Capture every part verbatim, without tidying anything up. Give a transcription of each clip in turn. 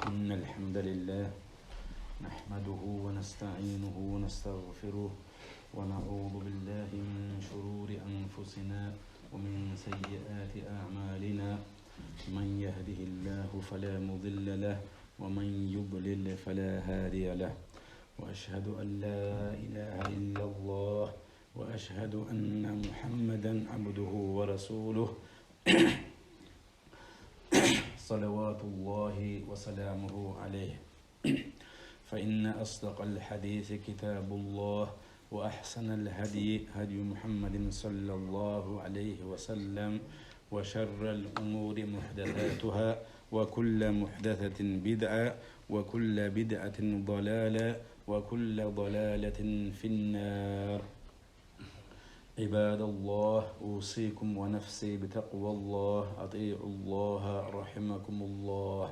إن الحمد لله نحمده ونستعينه ونستغفره ونعوذ بالله من شرور أنفسنا ومن سيئات أعمالنا. من يهده الله فلا مضل له ومن يضلل فلا هادي له. وأشهد أن لا إله إلا الله وأشهد أن محمدا عبده ورسوله. صلوات الله وسلامه عليه. فإن أصدق الحديث كتاب الله، وأحسن الهدي هدي محمد صلى الله عليه وسلم، وشر الأمور محدثاتها، وكل محدثة بدعة، وكل بدعة ضلالة، وكل ضلالة في النار. عباد الله، أوصيكم ونفسي بتقوى الله، أطيعوا الله رحمكم الله.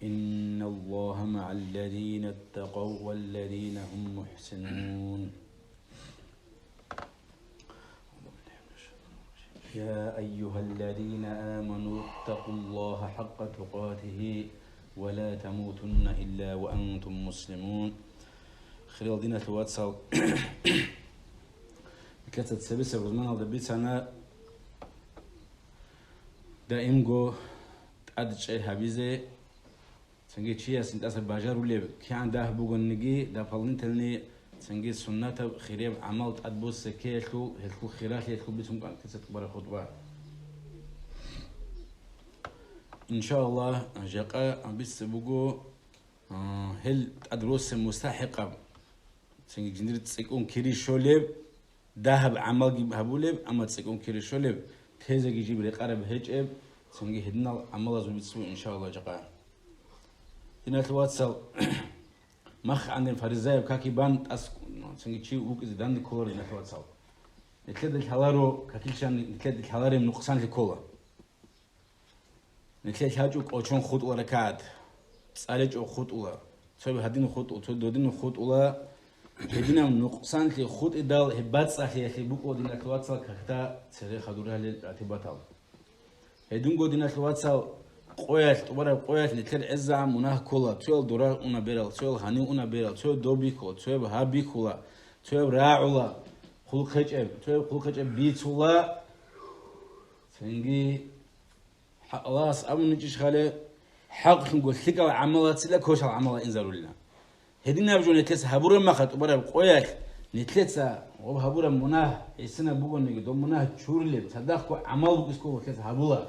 إن الله مع الذين اتقوا والذين هم محسنون. يا أيها الذين آمنوا اتقوا الله حق تقاته ولا تموتن إلا وأنتم مسلمون. Хириял диналъул вацал, нилъеца цебесеб рузманалда бицана даимго тӀадчӀей гьабизе, цинги чияс интӀаса бажарулеб кигӀан дагь бугониги, дополнительный цинги суннатаб хирияб гӀамал тӀадбуссеккеялъул, гьелъул хиралъиялъул бицун кӀван кица тӀубараб хутӀба. Иншааллагь, жакъа бице буго, а, гьел тӀад росеб мустахӀикъаб, цинги жиндир цӀикӀкӀун кири щолеб, дагьаб гӀамалги гьабулеб, амма цӀикӀкӀун кири щолеб, тезеги жиб рекъараб гьечӀеб, цинги гьединал гӀамалазул бицун, иншааллагь, жакъа. Диналъул вацал, мах гӀандин фаризаяб каки бан тӀас, цинги чи вукӀизе данде кколаро, диналъул вацал. Нилъеда лъаларо какилъан, нилъеда лъалареб нукъсанлъи ккола. Нилъер лъачӀо кӀочон хутӀула ракагӀат, цӀаличӀо хутӀула, цо гьадин хутӀула, цо додин хутӀула. Гьединаб нукъсанлъи хутӀидал гьеб бацӀцӀалъиялъе букӀо, диналъул вацал, какда цере хадур гьалел ратибатал. Гьединго, диналъул вацал, къоялъ, тӀубараб къоялъ нилъер гӀезегӀан мунагь ккола, цоял дора уна берал, цоял гьанив уна берал, цоял доб бихьула, цояб гьаб бихьула, цояб рагӀула, хъулухъ гьечӀеб, цояб хъулухъ гьечӀеб бицула. Цинги Аллагьас абуничӀищ хали, хӀакълъунго лъикӀал гӀамалацила квешал гӀамала инзарулила. Гьединаб жо нилъеца гьабураб маха тӀубараб къоялъ, нилъеца гъоб гьабураб мунагь гӀисинаб бугониги, доб мунагь чурилеб, цадахъго гӀамал букӀисго нилъеца гьабула.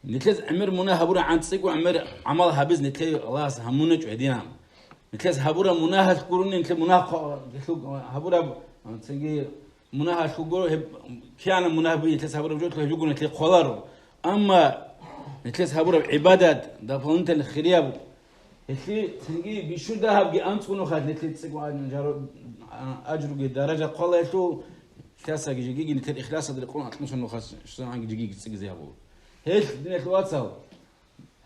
Нилъеца гӀемер мунагь гьабурагӀан цӀикӀкӀун гӀемер гӀамал гьабиз нилъее Аллагьас гьамуначӀо гьединаб. Нилъеца гьабураб мунагьалъ гурони, нилъер мунагь хъо-, гьелъул гьабураб, цинги мунагьалъул гуро, гьеб кигӀанаб мунагь бугеб нилъеца гьабураб жо, гьеб жо гурони нилъее кколаро. Амма нилъеца гьабураб гӀибадат, дополнительно хирияб, гьелъие цинги бищун дагьабги анцӀго нухалъ нилъее цӀикӀкӀун ажру-, а-, ажруги даража ккола гьелъул, ихласаги жигиги нилъер ихласалда рекъон атӀмусан нухалъ щвезегӀанги жигиги цӀикӀкӀизе гьабула. Гьелъ, диналъул вацал,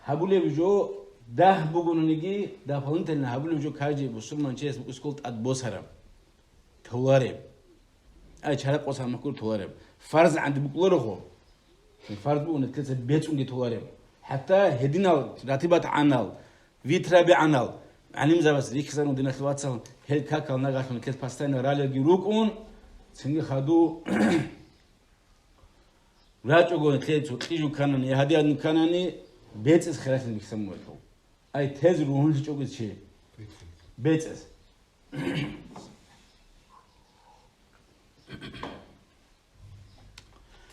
гьабулеб жо дагь бугониги, дополнительно гьабулеб жо каждый бусурманчияс букӀине ккола тӀад босараб, толареб. Ай, чара къосараб махкур толареб. Фарз гӀанди букӀуларохо. Фарз буго нилъеца бецӀунги толареб. ХӀатта гьединал ратибат гӀанал, витраби гӀанал, гӀалимзабаз рихьизарун, диналъул вацал, гьел какал нагагьлъун нилъеца постоянно ралелги рукӀун, цинги хадув рачӀого нилъее цо кьижу кканани, я гьадиялъун кканани, бецӀес хиралъин бихьизабун бугелъул. Ай, тез ругьунлъичӀого чи. БецӀес.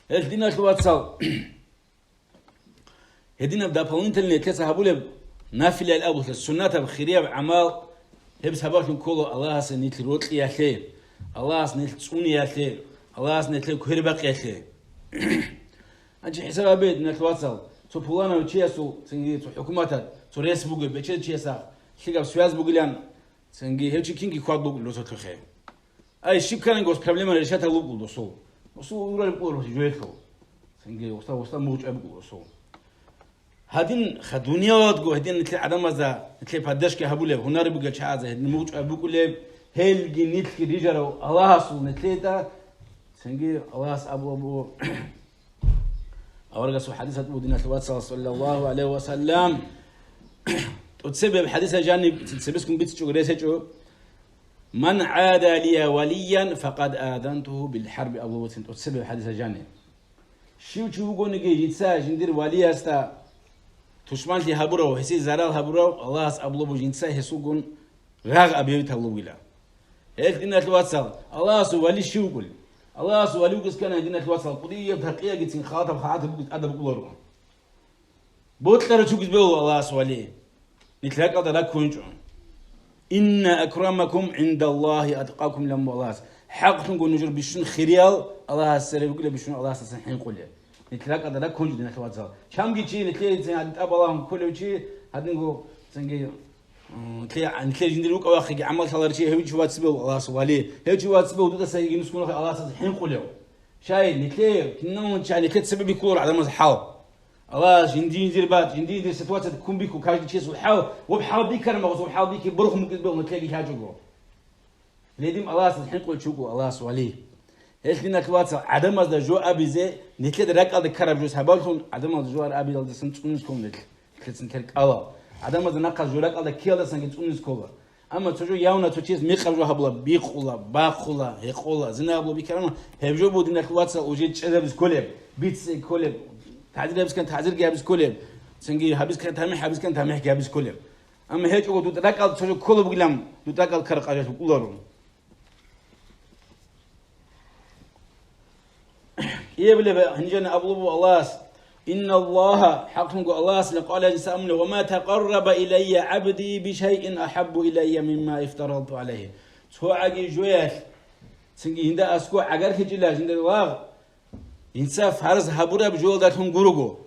Гьел, диналъул вацал, гьединаб дополнительный нилъеца гьабулеб нафилаял абулъа суннатаб хирияб гӀамал, гьеб сабаблъун ккола Аллагьасе нилъ рокьиялъе, Аллагьас нилъ цӀуниялъе, Аллагьас нилъее квербакъиялъе. Гьанже хӀисаб гьабе, диналъул вацал, цо пуланав чиясул, цинги цо хӀукуматалъ, цо рес бугеб, бечедав чиясда лъикӀаб связь бугилан, цинги гьев чи кинги хьвад букӀулев цо лъухъе. Ай, щиб ккананго проблема решатал вукӀул досул. Досул урал кӀур жоялъул. Цинги уста, уста мугъчӀаб букӀул досул. Гьадин ха дуниялалдаго гьедин нилъер гӀадамазда нилъее поддержка гьабулеб, гьунар бугел чагӀазда гьедин мугъчӀаб букӀулеб, гьелги нилъги рижарав Аллагьасул нилъеда, цинги Аллагьас абу-, абу-, Аварагасул хадисалда буго, диналъул вацал, саллаллагьу гӀалайгьи ва саллам, тӀоцебе хадисалда жаниб цебесгун бицичӀого рес гьечӀо: «Ман гӀада лия валиян, факъад азантугьу бил хӀарби», абулеб буго цин тӀоцебе хадисалда жаниб. Щив чи вугониги жинца жиндир валиясда тушманлъи гьабурав, гьесие зарал гьабурав, Аллагьас абулеб буго жинца гьесулгун рагъ объявить гьабулеб бугила. Гьелъ, диналъул вацал, Аллагьасул вали щив вукӀулев? Аллагьасул вали вукӀине ккани, диналъул вацал, кӀудияб такъиягицин, халатаб хъатаб бугиз тӀадаб букӀуларо. Бокьарав чи вукӀине бегьула Аллагьасул вали. Нилъ ракӀалда раккунчӀо. «Инна акрамакум гӀиндаллагьи атқакум», ламу Аллагьас. ХӀакълъунго нужер бищун хириял Аллагьасда цере вукӀила, бищун Аллагьасдасан хӀинкъулел. Нилъ ракӀалда раккунчӀо, диналъул вацал. Чамги чи нилъее цин гьадин тӀад балагьун кколев чи, гьадинго цинги, м, нилъее, нилъее жиндир рукӀа-вахъиги гӀамал лъаларев чи, гьев чи вацӀцӀи бегьула Аллагьасул вали. Гьев чи вацӀцӀи бегьула дудаса йигинускун Аллагьасдаса хӀинкъулев. Щай, нилъее киналго чи нилъее цебе бихьуларо гӀадамаз хӀал. Аллагьас жиндир-жиндир бакӀ, жиндир-жиндир ситуацияда ккун бихьу каждый чиясул хӀал, ва хӀал бикараб мехалъ, гьеб хӀал бики борхун букӀине бегьула нилъееги лъачӀого. Гьедин Аллагьасда хӀинкъулев чи вукӀула Аллагьасул вали. Гьелъ, диналъул вацал, гӀадамазда жо абизе, нилъеда ракӀалда ккараб жо сабаблъун, гӀадамазда жо абиялдасан цӀунизе ккола нилъ, нилъецин теркӀала. ГӀадамазда нахъа жо ракӀалда ккеялдасанги цӀунизе ккола. Амма цо жо явна цо чияс мекъаб жо гьабула, бикъула, бахъула, гьекъола, зина гьабула бикараб, гьеб жо буго, диналъул вацал, уже чӀезабизе кколеб, бицизе кколеб, тагӀзир гьабизе ккани тагӀзирги гьабизе кколеб, цинги гьабизе ккани тамихӀ, гьабизе ккани тамихӀги гьабизе кколеб. Амма гьечӀого дуда ракӀалда цо жо кколеб бугилан, дуда ракӀалда ккараб къагӀиялъ букӀуларо. КӀиябилеб гьанжеян абулеб буго Аллагьас: «Инналлагьа», хӀакълъунго Аллагьас, къала инсан амуна: «Ва ма такъарраба илайя гӀабди бишайин ахӀабба илайя мимма ифтарадту гӀалайгьи». Цо гӀаги жоялъ, цинги жинда аскӀов гӀагарлъичӀила жиндир лагъ, жинца фарз гьабураб жоялдалъун гурого.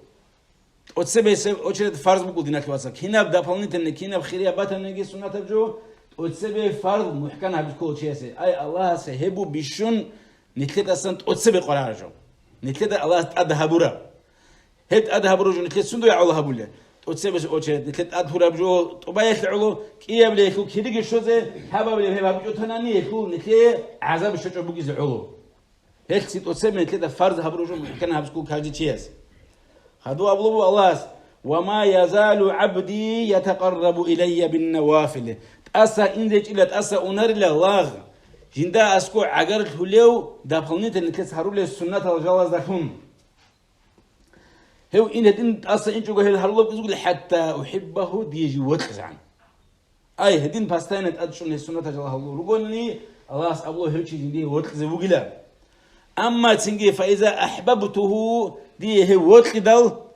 ТӀоцебесеб очередь фарз буго, диналъул вацал. Кинаб дополнительный, кинаб хирияб батаниги суннатаб жо, тӀоцебе фарз мухӀкан гьабизе ккола чиясе. Ай, Аллагьасе гьеб бу бищун нилъедасан тӀоцебе къваригӀараб жо. Нилъеда Аллагьас тӀад гьабураб. Гьеб тӀад гьабураб жо нилъеда сундуе гӀоло гьабулеб? ТӀоцебесеб очередь, нилъеда тӀад гьураб жо тӀубаялъе гӀоло, кӀиябилеб гьелъул кириги щвезе, лъабабилеб гьеб гьабичӀого танани гьелъул нилъее гӀазаб щвечӀого букӀине гӀоло. Гьелъ цин тӀоцебе нилъеда фарз гьабураб жо мухӀкан гьабизе ккола каждый чияс. Хадув абулеб буго Аллагьас: «Ва ма язалу гӀабди ятакъаррабу илайя биннавафили». ТӀаса инзечӀила, тӀаса унарила лагъ, жинда аскӀов гӀагарлъулев, дополнительно нилъеца гьарулел суннатал жалаздалъун. Гьев ин гьедин тӀаса инчӀого гьел гьарулеб кӀизгули, хӀатта ухӀиббагьу, дие жив вокьизегӀан. Ай, гьедин постоянно тӀадчӀун гьес суннатал жал гьавулел ругони, Аллагьас абула гьев чи жиндие вокьизе вугила. Амма цинги, фаиза ахӀбабтугьу, дие гьев вокьидал,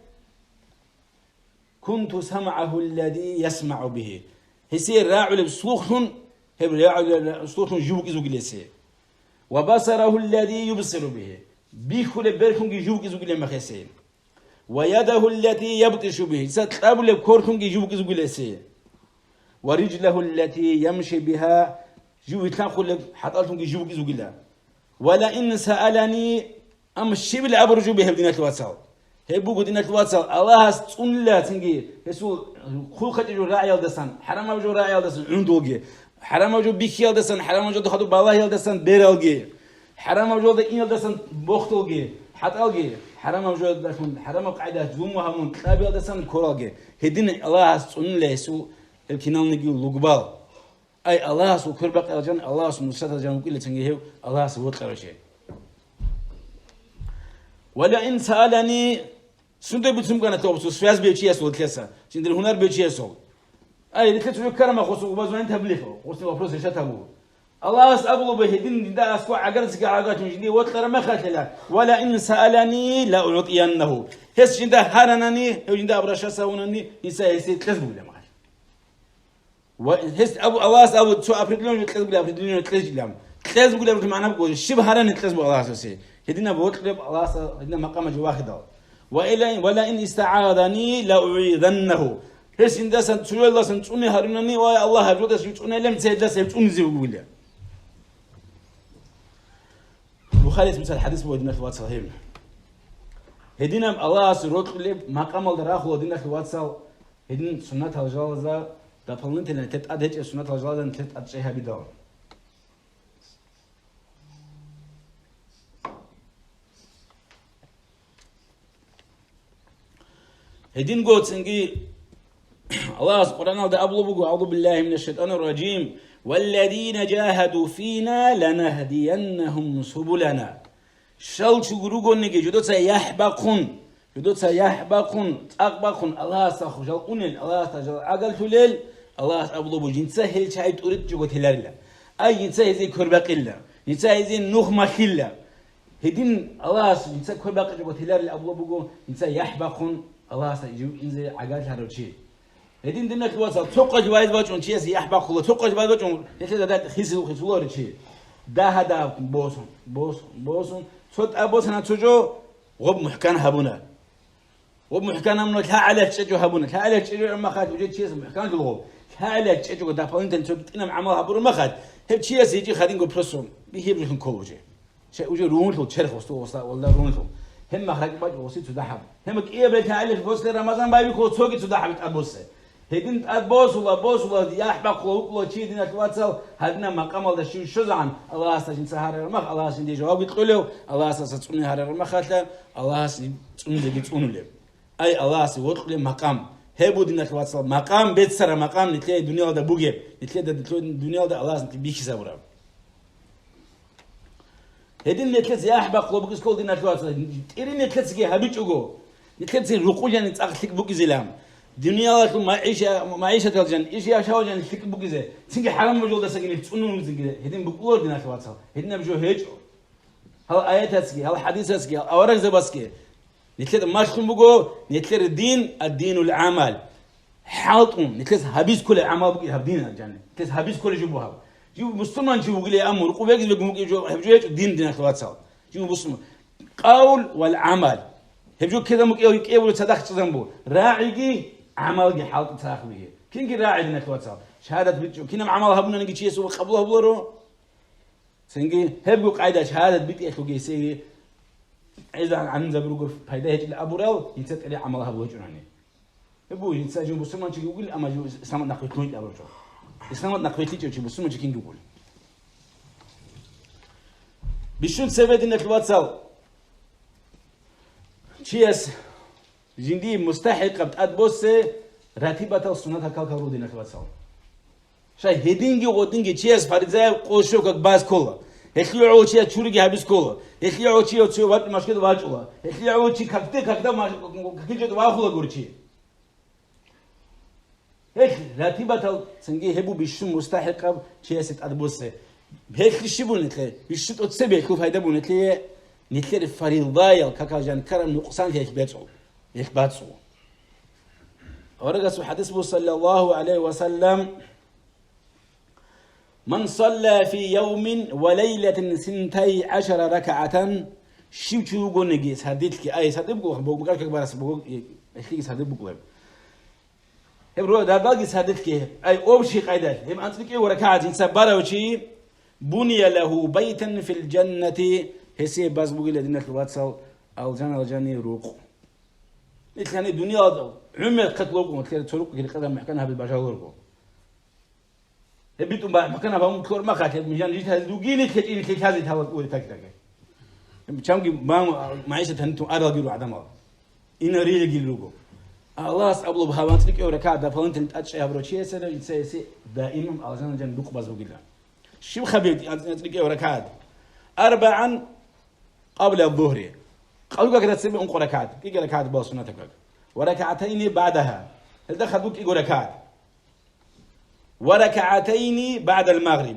кунту самгӀагьу аллази ясмагӀу бигьи, гьесие рагӀулеб слухлъун, гьеб рагӀулеб слухлъун жив вукӀизе вугила гьесие. Ва басарагьу аллази юбсиру бигьи, бихьулеб берлъунги жив вукӀизе вугила гьесие. Ва ядагьу аллати ябтишу бигьа, гьесда кьабулеб кверлъунги жив вукӀизе вугила гьесие. Ва рижлагьу аллати ямши бигьа, жив вилълъанхъулеб хӀатӀалъунги жив вукӀизе вугила. Ва ла ин саалани, амма щибила абураб жо буго гьеб, диналъул вацал. Гьеб буго, диналъул вацал, Аллагьас цӀунила цинги гьесул хъулухъ гьечӀеб жо рагӀиялдасан, хӀарамаб жо рагӀиялдасан гӀундулги, хӀарамаб жо бихьиялдасан, хӀарамаб жо хадуб балагьиялдасан бералги, хӀарамаб жоялда иналдасан бохдулги, хӀатӀалги, хӀарамаб жоялдалъун, хӀарамаб къагӀидаялъ зулму гьабун кьабиялдасан ккоралги, гьедин Аллагьас цӀунила гьесул гьеб киналниги лугбал. Ай, Аллагьасул квербакъиялда жан, Аллагьасул нусраталда жан вукӀила цинги гьев Аллагьасе вокьарав чи. Ва ла ин саалани, сунда бицун букӀана гьесул связь бев чиясул, нилъеца, жиндир гьунар бев чиясул. Ай, нилъеца жо ккарама хосун убазунани таблигъ, гъосин вопрос решать гьабу. Аллагьас абулеб буго гьедин жинда аскӀов гӀагарцги гӀагарлъун жиндие вокьараб мехалъила, ва ла ин саалани ла угӀтияннагьу. Гьес жинда гьаранани, гьев жинда обращаться гьавунани, гьесие гьесие кьезе бугилан мехалъ. Ва гьес абу-, Аллагьас абу-, цо определённый кьезе бугилан, определённый кьезе бугилан. Кьезе бугилан магӀна буго, щиб гьаранани кьезе буго Аллагьас гьесие. Гьединаб вокьараб Аллагьас, гьединаб макъамалда вахидал. Ва ила-, ва ла ин истагӀазани ла угӀизаннагьу. Гьес жиндасан, цоялдасан цӀуне гьарунани, ва Аллагь, гьаб жолдаса жив цӀунейилан, гьесдаса гьев цӀунизе вугилан. Бухарияс, мисал, хадис буго, диналъул вацал, гьеб. Гьединаб Аллагьас рокьулеб макъамалда рахула, диналъул вацал, гьедин суннатал жалазда, дополнительно те тӀад гьечӀеб суннатал жалазда те тӀад чӀей гьабидал. Гьединго цинги Аллагьас Къуръаналда абулеб буго: «Аузу биллахи минаш шайтанир ражим. Валладина жагьаду фина ланагьдияннагьум субулана». Щал чугу ругониги, жодоца яхӀ бахъун, жодоца яхӀ бахъун, цӀакъ бахъун, Аллагьасда жал унел, Аллагьасда жал гӀагарлъулел, Аллагьас абулеб буго, жинца гьел чагӀи тӀуритӀчӀого теларила. Ай, жинца гьезие квербакъила, жинца гьезие нух малъила. Гьедин Аллагьас жинца квербакъичӀого теларил абулеб буго, жинца яхӀ бахъун Аллагьасда жив инзе гӀагарлъарав чи. Гьедин, диналъул вацал, цо къоялъ вайз бачӀун чиясе яхӀ бахъула, цо къоялъ вайз бачӀун гьелъе дада хисил хисуларо чи. Дагьа-дагьа босун, босун, босун, цо тӀа босана цо жо, гъоб мухӀкан гьабуна. Гъоб мухӀкан гьабуна, лъагӀалиялъ чӀечӀо гьабуна. ЛъагӀалиялъ чӀечӀо махалъ уже чияс мухӀкан жо гъоб. ЛъагӀалиялъ чӀечӀого дополнительно цо битӀинаб гӀамал гьабураб махалъ, гьеб чияс гьечӀи хадинго просто бихьиб жихьун ккола уже. Че уже ругьунлъул черх гъосул гъосда, гъолда ругьунлъул. Гьеб махалъ бачӀо гъосие цо дагьаб. Гьеб кӀияб лъагӀалиялъ босе Рамазан байбихьула цоги цо дагьаб тӀад босе. Гьедин тӀад босула, босула, яхӀ бахъула, вукӀула чи, диналъул вацал, гьадинаб макъамалда щив щвезегӀан, Аллагьасда жинца гьарараб мах, Аллагьас жиндие жавабги кьолев, Аллагьасдаса цӀуне гьарараб махалъа, Аллагьас цӀунизеги цӀунулеб. Ай, Аллагьасе вокьулеб макъам. Гьеб буго, диналъул вацал, макъам, беццараб макъам нилъее дуниялда бугеб. Нилъеда, нилъеда дуниялда Аллагьас нилъее бихьизабураб. Гьедин нилъеца яхӀ бахъулеб бугес ккола, диналъул вацал, тӀири нилъецаги гьабичӀого, нилъеца рукъу жани цӀакъ лъикӀ букӀизилан. Дуниялалъул магӀиша-, магӀишатал жан, иш яшавал жан лъикӀ букӀизе, цинги хӀарамаб жолдасаги нилъ цӀунун вугизеги, гьедин букӀулар, диналъул вацал. Гьединаб жо гьечӀо. Гьал аятацги, гьал хӀадисацги, гьал аварагзабазги нилъер малъун буго, нилъер дин, ад-динул гӀамал. ХӀалтӀун, нилъес гьабиз кколеб гӀамал буго гьаб дин, нилъес гьабиз кколеб жо буго гьаб. Жив мусулманчи вугилан амму, рукъу бегиз бегун букӀин жо, гьеб жо гьечӀо дин, диналъул вацал. Жив мусулман. Къавл вал гӀамал. Гьеб жо ккезабун букӀин, кӀиябго цадахъ чӀезабун буго. РагӀиги, гӀамалги хӀалтӀун цадахъ бугеб. Кинги рагӀи, диналъул вацал. Шагьадат бичӀчӀо. Кинаб гӀамал гьабунани чиясул къабул гьабуларо? Цинги гьебго къайда шагьадат битӀиялъулги гьесие гӀезегӀан гӀалимзаби руго пайда гьечӀеб абурал, жинца тӀаде гӀамал гьабулев гьечӀони. Гьеб буго, жинца жив мусулманчиги вугилан, амма жив исламалда нахъвилълъун вугилан абураб жо. Исламалда нахъвилълъичӀев чи мусулманчи кинги вугилан. Бищун цебе, диналъул вацал, чияс жиндие мустахӀикъаб тӀад босе ратибатал суннатал какал руго, диналъул вацал. Щай гьединги гъодинги чияс фаризаяб къо щокаб баз ккола. Гьелъие гӀоло чияс чуриги гьабиз ккола. Гьелъие гӀоло чияс цо вачӀун машгида вачӀула. Гьелъие гӀоло чи какде-какда маш-, какилчӀеб вахула гури чи. Гьелъ ратибатал цинги гьеб буго бищун мустахӀикъаб чиясе тӀад босе. Гьелъ щиб буго нилъее? Бищун тӀоцебе гьелъул пайда буго нилъее, нилъер фаридаял какал жан ккараб нукъсан гьелъ бецӀул, гьелъ бацӀцӀул. Аварагасул хӀадис буго, саллаллагьу гӀалайгьи ва саллам: «Ман салла фи явмин ва лайлатин синтай гӀашара ракагӀатан», щив чи вугониги сардилъги, ай, сардиб буго, бу-, бу-, бу-, барас буго, э, эхлиги сардиб буго гьеб. Гьеб руго дарбалги сардилъги, ай, общий къайдалъ, гьеб анцӀила кӀиго ракагӀат жинца барав чи, «буния лагьу байтан фил жаннати», гьесие баз бугила, диналъул вацал, алжан-, алжани рукъ. Ил гьаниб дуниялда гӀумер хъат лугун, лъер цо рукъги рекъезаб мехкан гьабил бажалурго. Гьеб битӀун ба-, мехкан гьабун ккор махалъ, гьеб мижан житазе дугини лъечӀини лъелъазе талаз уре такдаге. Гьеб чамги ман-, магӀишат гьанитун аралги руго гӀадамал. Инарилги руго. Аллагьас абулеб гьаб анцӀила кӀиго ракагӀат дополнительно тӀад чӀей гьабурав чиясда, инса гьесие даиман алжан-, алжан рукъ баз бугила. Щиб хабиб анцӀила кӀиго ракагӀат? АрбагӀан къабла зугьри. Къалгагда цебе ункъо ракагӀат, кӀиго ракагӀат бал суннатаб как. Ва ракагӀатайни баъдагьа. Гьелда хадуб кӀиго ракагӀат. Ва ракагӀатайни баъдал магъриб.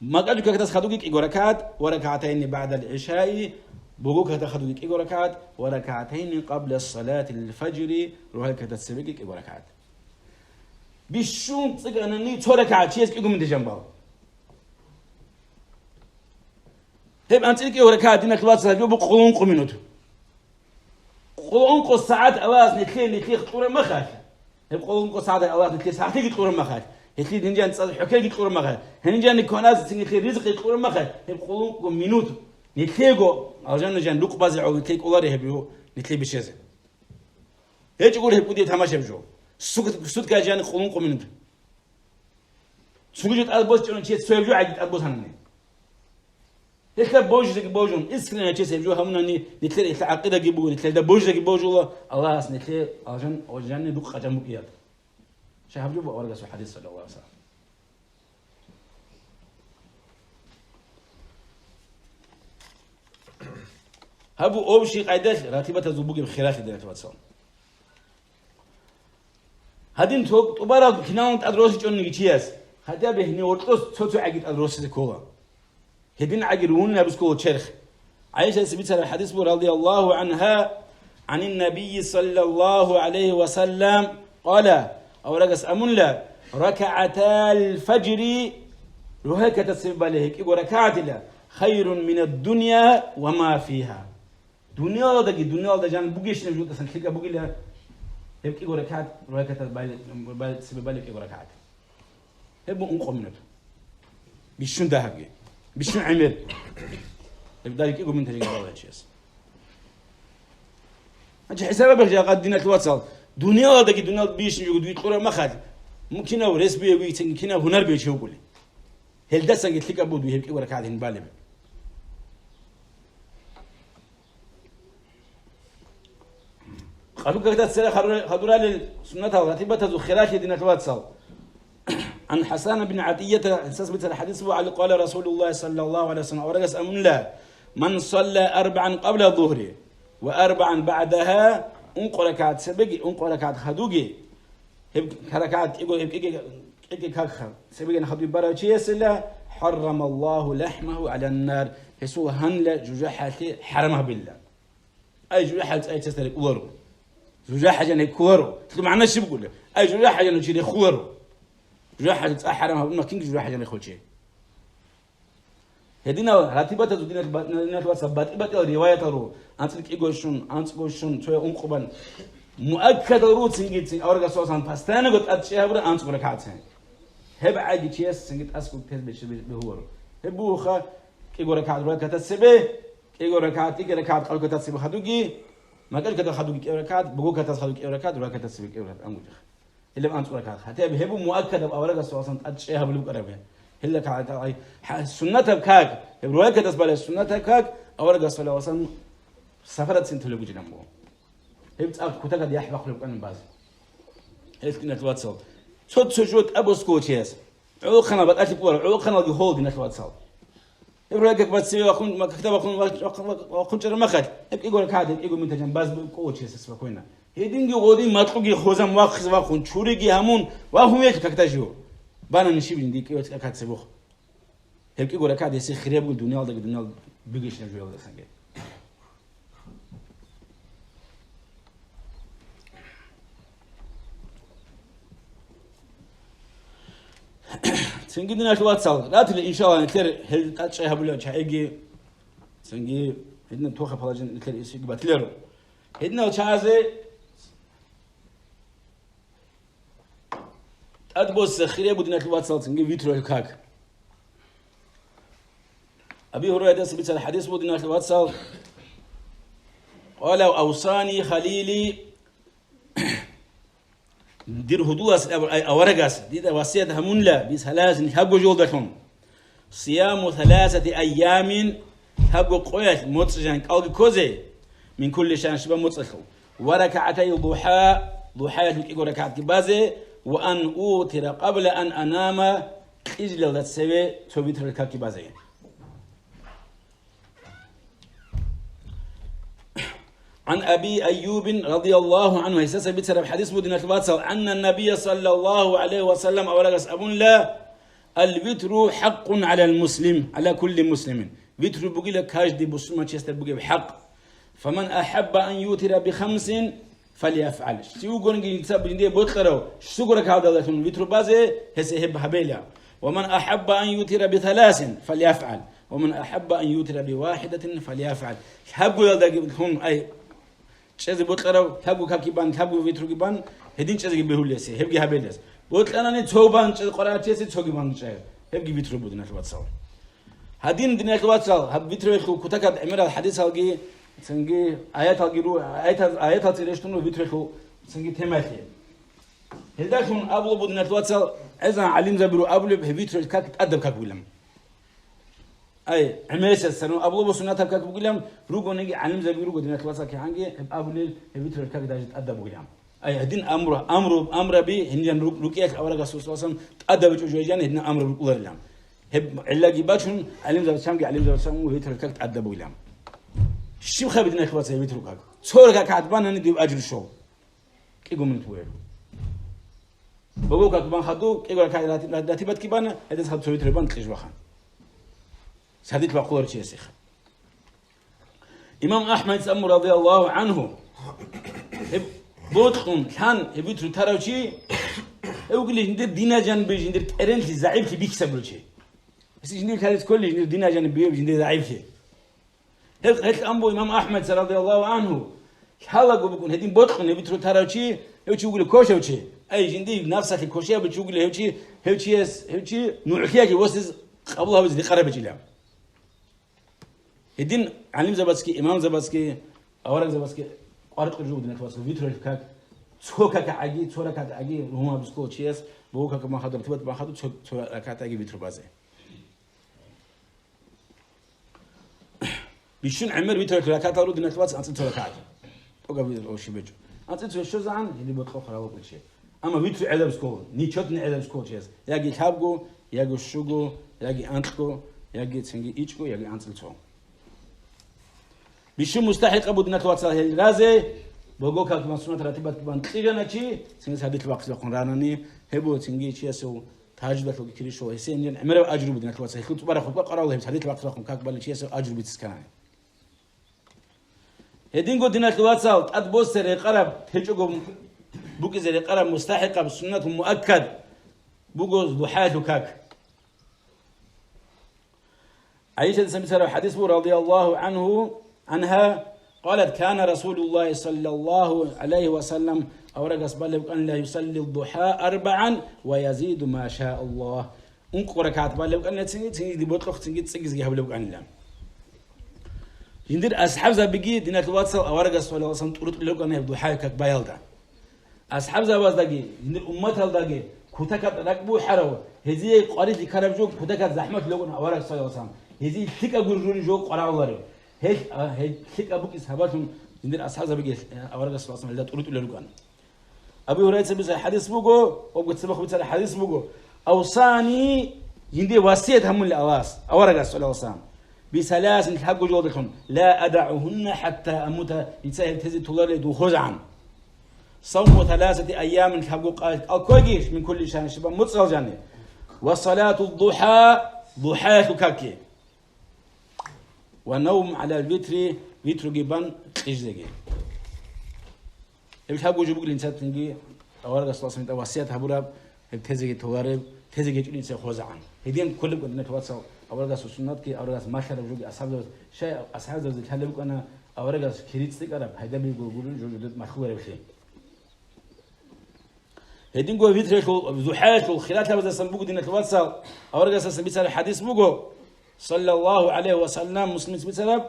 МагӀариб какдаса хадубги кӀиго ракагӀат, ва ракагӀатайни баъдал гӀишаи, бугеб какда хадубги кӀиго ракагӀат, ва ракагӀатайни къабла салатил фажри, рогьалил какда цебеги кӀиго ракагӀат. Бищун цӀикӀкӀанани цо ракагӀат чияс кӀиго минут жамбал. Гьеб анцӀила кӀиго ракагӀат, диналъул вацал, гьаб буго къоло ункъо минут. Къоло ункъо сагӀат Аллагьас нилъее, нилъее кьураб махалъ, гьеб къоло ункъо сагӀат Аллагьас нилъее сагӀатиги кьураб махалъ, нилъее гьениб жан цӀакъ хӀукаги кьураб махалъ, гьениб жан кваназе цин нилъее ризкъи кьураб махалъ, гьеб къоло ункъо минут нилъего алжанна жан рукъ базе гӀоло нилъее кӀолари гьеб жо нилъее бищазе. ГьечӀо гури гьеб кӀудияб тамашаб жо. Сутка-, суткаялъ жани къоло ункъо минут. Цоги жо тӀад босичӀони чияс цояб жо гӀаги тӀад босанани. Гьелъа божизеги божун, искренне чес гьеб жо гьабунани, нилъер гьелъа гӀакъидаги буго, нилъелда божизеги божула, Аллагьас нилъе алжан, алжанни дукъ къачӀан букӀияб. Щай гьаб жо буго аварагасул хӀадис, саллаллагьу гӀалайгьи ва саллам. Гьаб общий къайдалъ ратибатазул бугеб хиралъи, диналъул вацал. Гьадин тӀубараб киналго тӀад росичӀониги чияс, хадуб гьенив гьоркьос цо-цо гӀаги тӀад росизе ккола. Гьедин гӀаги ругьунин абизе ккола черх. ГӀайшаца бицараб хӀадис буго, радияллагьу гӀангьа, гӀанин Набийи саллаллагьу гӀалайгьи ва саллам, къала, аварагас абуна, ракагӀатал фажри, рогьалил какда цебе балеб гьеб кӀиго ракагӀатила, хайрун минад дунья ва ма фигьа. Дуниялалдаги, дуниялалда жан бугещинаб жугьутӀасан лъикӀаб бугила гьеб кӀиго ракагӀат, рогьалил какда балеб, балеб, цебе балеб кӀиго ракагӀат. Гьеб буго ункъо минут. Бищун дагьабги. Бищун гӀемер. Гьеб дари кӀиго минут гьаригӀи балай чияс. Гьанже хӀисаб гьабе, жагъа, диналъул вацал. Дуниялалдаги дуниялалда бищун жугьутӀ дуе кьураб махалъ, мун кинав рес бугев вугевцинги, кинав гьунар бугев чи вукӀулев. Гьелдасанги лъикӀаб буго дуе гьеб кӀиго ракагӀат гьениб балеб. Къалу какда цере хадура-, хадуралел суннатал ратибатазул хиралъи, диналъул вацал. ГӀан ХӀасан бин ГӀатӀията, гьесдаса бицараб хӀадис буго, къала Расулуллагь саллаллагьу гӀалайгьи ва саллам, аварагас абуна, ман салла арбагӀан къабла зугьри ва арбагӀан баъдагьа, ункъо ракагӀат цебеги, ункъо ракагӀат хадуги, гьеб ракагӀат кӀиго, гьеб кӀиго, кӀиго какха цебегиян хадуги барав чиясила, хӀаррамаллагьу лахӀмагьу гӀалан нар, гьесул гьанила жужахӀалъи хӀарам гьабила. Ай, жужахӀал цӀай чиясда рекӀуларо. ЖужахӀал жан рекӀуларо. Цо магӀна щиб бугеб? Ай, жужахӀал жан чи рехуларо. ЖужахӀал цӀа хӀарам гьабуна, кинги жужахӀал жан рехулев чи. Гьединал ратибатазул, диналъ ба-, диналъул вацал, батӀи-батӀиял риваятал руго. АнцӀила кӀиго щун, анцӀго щун, цояв ункъо бан. Муаккадал руго цинги-цин, аварагас саллаллагьу гӀалайгьи ва саллам постоянного тӀад чӀей гьабураб анцӀго ракагӀат. Гьеб гӀаги чияс цинги тӀасго тез бече-, бегьуларо. Гьеб бугоха кӀиго ракагӀат рогьалил какда цебе, кӀиго ракагӀат, кӀиго ракагӀат къалу какда цебе хадуги, макьил какда хадуги кӀиго ракагӀат, бугеб какдаса хадуги кӀиго ракагӀат, рогьалил какда цебе кӀиго ракагӀат ангутӀиха. Гьелеб анцӀго ракагӀат. ХӀатта гьеб, гьеб буго муаккадаб аварагас саллаллагьу гӀалайгьи ва саллам тӀад чӀей гьабулеб букӀараб. Гьелда ка-, гьа-, суннатаб как, гьеб рогьалил какдаса балеб суннатаб как, аварагас саллаллагьу гӀалайгьи ва саллам сапаралдацин толеб букӀинаб буго. Гьеб цӀакъ кутакалда яхӀ бахъулеб букӀанин базе. Гьелъ, диналъул вацал, цо-цо жо тӀад босго чияс. ГӀолохъанал батӀалъи кӀоларо, гӀолохъаналги хола, диналъул вацал. Гьеб рагак бацеве вахун, ма-, какда вахун, вах-, вах-, вах-, вахун чӀараб махалъ, гьеб кӀиго ракагӀат, гьеб кӀиго минуталъ жан баз кӀоло чиясда спокойно. Гьединги гъодин макьуги хвезан вахъизе вахун, чуриги гьамун, вахун вехъ какда жо. Бана нишибин дие кӀиго ракагӀат цебехун. Гьеб кӀиго ракагӀат гьесие хирияб буго дуниялалдаги дуниял бугещинаб жоялдасанги. Цинги, диналъул вацал, ратила, иншаллагь, нилъер гьел тӀад чӀей гьабулел чагӀиги, цинги гьединаб тоха палажин нилъер исиги батиларо. Гьединал чагӀазе тӀад босизе хирияб буго, диналъул вацал, цинги витру как. Аби Гьурайрадаса бицараб хӀадис буго, диналъул вацал, къала: «Авсани халили», дир гьудулас абур, ай, аварагас дида васият гьабунила, бисаласин, лъабго жолдалъун. Сияму саласати айямин, лъабго къоялъ моцӀ жан кӀалги ккозе, мин кулли шагьрин, щибаб моцӀалъул, ва ракагӀатайи духӀа, духӀаялъул кӀиго ракагӀатги базе, ва ан утира къабла ан анама, кьижилалда цеве цо витру какги базе. ГӀан Аби Айюбин радияллагьу гӀангьу, гьесдаса бицараб хӀадис буго, диналъул вацал, анна Набия саллаллагьу гӀалайгьи ва саллам аварагас абунила: «Ал-витру хӀакъун гӀалал муслим, гӀала кулли муслимин». Витру бугила каждый бусурманчиясда бугеб хӀакъ. «Фаман ахӀабба ан ютира би хамсин, фальяфгӀал». Щивгониги жинца жиндие бокьарав щуго ракагӀаталдалъун витру базе, гьесие гьеб гьабейила. «Ва ман ахӀабба ан ютира би саласин, фальяфгӀал. Ва ман ахӀабба ан ютира би вахӀидатин, фальяфгӀал». Лъабгоялдаги лъун, ай, чӀезе бокьарав, лъабго какги бан, лъабго витруги бан, гьедин чӀезеги бегьулес, гьебги гьабелес. Бокьанани цо бан чӀезе къваригӀарав чиясе цоги бан чӀе, гьебги витру буго, диналъул вацал. Гьадин, диналъул вацал, гьаб витруялъул кутакад гӀемерал хӀадисалги, цинги аяталги ру-, аятал, аятал цӀи рещтӀун руго витруялъул цинги темаялъе. Гьелдалъун абулеб буго, диналъул вацал, гӀезегӀан гӀалимзаби руго абулеб, гьеб витруялъ как тӀадаб как бугилан. Ай, гӀемерисез царун абулеб суннатаб как бугилан, ругониги гӀалимзаби руго, диналъ вацал, кигӀанги гьеб абулел, гьеб витру как даже тӀадаб бугилан. Ай, гьедин амру, амру, амраби, гьениран рукӀ-, рукӀиялъ аварагас саллаллагьу гӀалайгьи ва саллам тӀадаб гьечӀо жо гьаниб гьедин амру рукӀуларилан. Гьеб гӀиллаги бачун, гӀалимзабацамги, гӀалимзабацамун витру как тӀадаб бугилан. Щиб хабидинахь вацай витру как? Цо ракагӀат банани див ажру щол. КӀиго минут бугеб. Бого как бан хаду, кӀиго ракагӀат рати-, ратибатги бана, гьединлъидал цо витру бан кьижбаха. Садит бахъулар чиясеха. Имам Ахмад цӀаму радияллагьу гӀанху, гьеб бокьун лъан гьеб витру тарав чи, гьев вугилищ жиндир дина жанибе жиндир тӀеренлъи, загӀиплъи бихьизабулев чи. Гьес жиндир лъалец кколищ жиндир дина жанибе жиндир загӀиплъи. Гьеб гьелъ амбу имам Ахмад радияллагьу гӀанху, лъалаго букӀун гьедин бокьун гьеб витру тарав чи, гьев чи вугилев кошев чи. Ай, жиндир нафсалъе кошеяб чи вугилев гьев чи, гьев чияс, гьев чи нугӀлъиялъе восизе къабул гьабизе рекъарабичӀила. Гьедин гӀалимзабацги, имамзабацги, аварагзабацги къваркьур жугьу, диналъ вацал, витру как, цо какагӀаги, цо ракагӀатгӀаги ругьун гьабизе ккола чияс, бого как бан хаду, ратибат бан хаду, цо, цо ракагӀатгӀаги витру базе. Бищун гӀемер витру ракагӀатал руго, диналъ вацал, анцӀила цо ракагӀат. ТӀокӀаб витр о щиб гьечӀо. АнцӀила цо щозегӀан, гьедин бокьухъ равукъичи. Амма витру гӀелаб скол, нечетный гӀелаб скол чияс. Яги лъабго, яги щуго, яги анкьго, яги цинги ичӀго, яги анцӀила цо. Бищун мустахӀикъаб буго, диналъ вацал, гьел разе, бого как бан суннат ратибат бан кьижана чи, цинги садилъ вахъизехъун ранани, гьеб буго цинги чиясул тажидалъулги кири щола. Гьесие гьенир гӀемераб ажру буго, диналъ вацал, гьелъул цӀубараб хутба къаралда гьеб садилъ вахъизехъун как балев чиясул ажру бицисканани. Гьединго, диналъ вацал, тӀад босе рекъараб, течӀого букӀизе рекъараб мустахӀикъаб суннатул муаккад буго духӀаялъул как. ГӀайшатица бицараб хӀадис буго, радияллагьу гӀанху, гӀанха, قالت: كان رسول الله صلى الله عليه وسلم, аварагас балеб букӀанила, يصلي الضحى أربعا ويزيد ما شاء الله. Ункъо ракагӀат балеб букӀанила цинги, цинги диботлъухъ цинги цӀикӀкӀизги гьабулеб букӀанила. Жиндир асхӀабзабиги, диналъ вацал, аварагас, саллаллагьу гӀалайгьи ва саллам, тӀурутӀулел рукӀана гьеб духӀаялъул как баялда. АсхӀабзабаздаги, жиндир умматалдаги кутакаб ракӀ бухӀарав, гьезие къварилъи ккараб жо кутакаб захӀмат рукӀана авараг, саллаллагьу гӀалайгьи ва саллам. Гьезие лъикӀаб гури жо къваригӀуларев. Гьел, а, гьел лъикӀаб букӀине сабаблъун жиндир асхӀабзабиги, а, аварагас, саллаллагьу гӀалайгьи ва саллам, гьелда тӀурутӀулел рукӀана. Абу Гьурайраца бицараб хӀадис буго, абу цебехъ бицараб хӀадис буго: أوصاني, жиндие васият гьабула Аллагьас, аварагас, саллаллагьу гӀалайгьи ва саллам, بثلاث, лъабго жоялдалъун, لا أدعهن حتى أموت, дица гьел тезе толарелдул хозегӀан. صوم ثلاثة أيام, лъабго къоялъ кӀал кквеги, من كل شهر, щибаб моцӀалъ жаниб. وصلاة الضحى, духӀаялъул какги. والنوم على الوتر, витруги бан кьижизеги. Гьеб лъабго жо бугилан цатинги аварагас васият гьабураб, гьеб тезеги толареб, тезеги гьечӀолин цебе хозегӀан. Гьедин кколеб букӀана, диналъ вацал, аварагасул суннатги, аварагас малъараб жоги асхӀабзабаз, щай асхӀабзабазе лъалеб букӀана аварагас кири цӀикӀкӀараб, пайда бигулгурин жо жидер малъулареблъи. Гьединго витралъул, духӀаялъул хиралъабаздасан буго, диналъ вацал, аварагасдасан бицараб хӀадис буго, саллаллагьу гӀалайгьи ва саллам, Муслимица бицараб: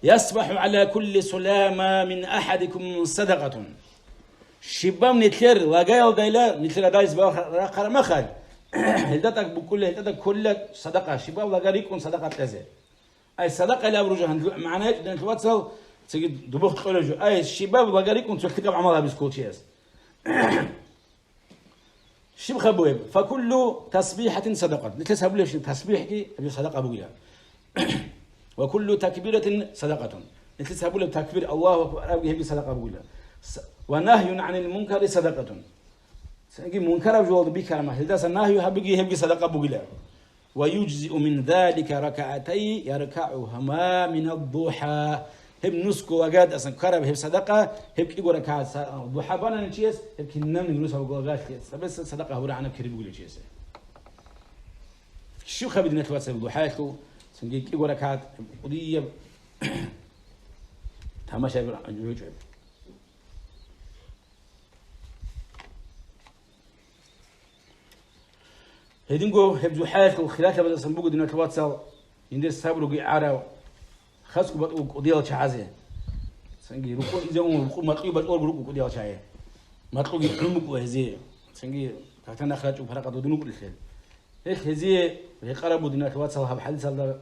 يصبح على كل سلامى من أحدكم صدقة. Щибаб нилъер лагаялдайила, нилъер гьадайс бал рахъараб махалъ, гьелда тӀад букӀула, гьелда тӀад кколила садакъа, щибаб лага рикӀкӀун садакъа кьезе. Ай, садакъа илаб ружа гьанлъу-, магӀна гьечӀо, диналъ вацал, цинги дубухъ кьолеб жо. Ай, щибаб лага рикӀкӀун цо лъикӀаб гӀамал гьабизе ккол чияс. Щиб хабугьеб? فكل تسبيحة صدقة. Нилъеца гьабулебщин тасбихӀги гьаб садакъа бугила. وكل تكبيرة صدقة. Нилъеца гьабулеб такбир, Аллагьу акбар абги, гьебги садакъа бугила. С-, ونهي عن المنكر صدقة. Цинги мункараб жоялда бихьараб махалъ, гьелдаса нагью гьабиги, гьебги садакъа бугила. ويجزئ من ذلك ركعتي يركعهما من الضحى. Гьеб нусго лагаялдасан ккараб гьеб садакъа, гьеб кӀиго ракагӀат са-, духӀа банани чияс, гьеб кинабниги нусго лагаялъе цебеса садакъа гьабурагӀанаб кири бугила чиясе. Щиб хабидинаб, диналъ вацал, духӀаялъул, цинги кӀиго ракагӀат кӀудияб тамашаяб гьечӀеб. Гьединго гьеб духӀаялъул хиралъабаздасан буго, диналъ вацал, жиндир сабруги гӀарав, хасго батӀулго кӀудиял чагӀазе. Цинги рукъун изе ун, рукъун макьуй бачӀуларго рукӀу кӀудиял чагӀи. Макьуги гӀун букӀула гьезие. Цинги какда нах рачӀун паракъат вугин вукӀулел. Гьелъ гьезие рекъараб буго, диналъ вацал, гьаб хӀадисалда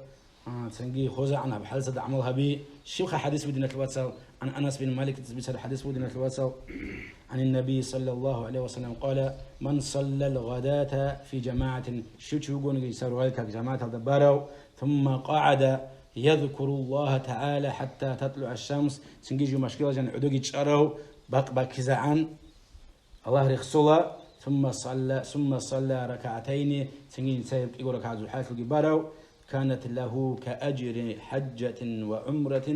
А, цинги хозагӀан гьаб хӀалцад гӀамал гьаби. Щибха хӀадис бугеб, диналъул вацал? ГӀан Анас бин Малик бицараб хӀадис бугеб, диналъул вацал. عن النبي صلى الله عليه وسلم قال: من صلى الغداة في جماعة, щив чи вугониги гьесда рогьалил как жамагӀаталда барав, ثم قعد يذكر الله تعالى حتى تطلع الشمس, цинги жив машгилалда жанив гӀодоги чӀарав, бакъ баккизегӀан, Аллагь рехсола, ثم صلى، ثم صلى ركعتين, цинги гьесда гьеб кӀиго ракагӀат зухӀалалъулги барав, كانت له كأجر حجة وعمرة,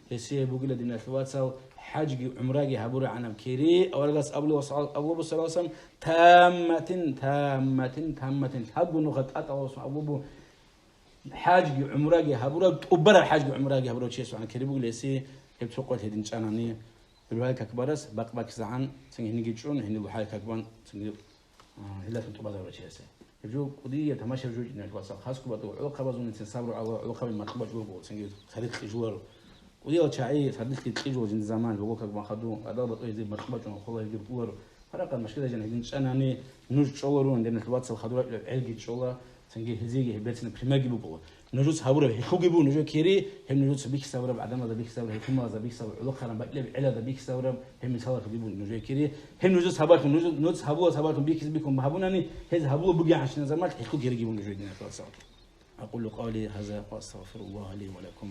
гьесие бугила, диналъул вацал, хӀажги гӀумраги гьабурагӀанаб кири, аварагас абулеб, абулеб буго, саллаллагьу гӀалайгьи ва саллам, تامة, تامة, تامة, лъабго нухалъ тӀатӀалъун абулеб буго, хӀажги гӀумраги гьабурав, тӀубараб хӀажги гӀумраги гьабурав чиясухъан кири бугила гьесие, гьеб цо къоялъ гьедин чӀанани, рогьалил как барас бакъ баккизегӀан, цинги гьениги чӀун, гьениб рогьалил как бан, цинги, а, гьелдалъун тӀубазабурав чиясе. Гьеб жо кӀудияб тамашаб жо, диналъул вацал, хасго батӀа гӀолохъабазул нилъер сабру гӀоло, гӀолохъаби макьу бачӀун буго, цинги цадахъ кьижуларо. КӀудиял чагӀи цадахъ кьижула жинда заман, гьеб как бан хадуб, гӀадал батӀа гьезие макьу бачӀун, хола гьезие кӀоларо. Гьаракъан машгилалда жанив гьедин чӀанани, нуж чӀоларун, диналъул вацал, хадур ракӀалда гӀелги чӀола, цинги гьезиеги гьеб берцинаб примерги букӀула. Нужеца гьабураб гьелъулги буго нужее кири, гьеб нужеца бихьизабураб гӀадамазда бихьизабураб, гьукумалазда бихьизабураб, гӀолохъанаб бакӀилаб гӀелалда бихьизабураб, гьеб мисалалъулги буго нужее кири. Гьеб нужеца гьабалъун, нуж-, нужеца гьабула гьабалъун бихьизе бихьун гьабунани, гьез гьабула бугебгӀанщинаб заманалъ гьелъул кириги буго нужее, диналъул вацал. أقول قولي هذا وأستغفر الله لي ولكم.